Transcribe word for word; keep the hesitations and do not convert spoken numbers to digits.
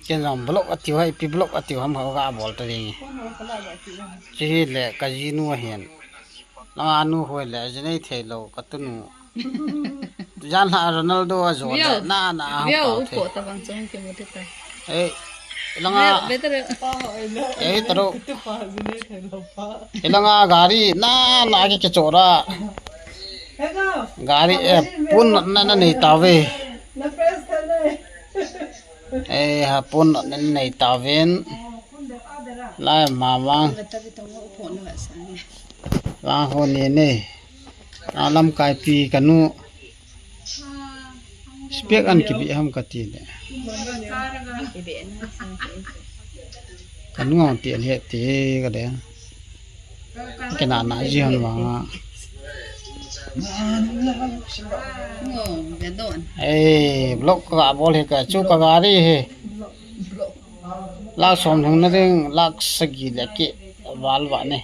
Ken jong vlog atiu hai, ipi vlog atiu ham ho ga bol ta ding. Chi hi le ka jinu ahin. Langa nu hoi le jinei thei lou ka tunu. Jan la Ronaldo a jo le na na a pau the. Ei, langa. Ei, taro. Ei, langa gari na na ki ke chora. Gari, eh, pon na na nei tave. Eh, ha pon na na nei taven. Lai ma vang. Vang ho ni ne. A lamkai pi kanu. Spek an kibi ham kati le. Kanu ang ti an he ti ka de. Kena na ji han vanga. Ei, vlog ka bol he ka chu ka gari he. Lak som thang na ding, lak sagi le ke val va ne.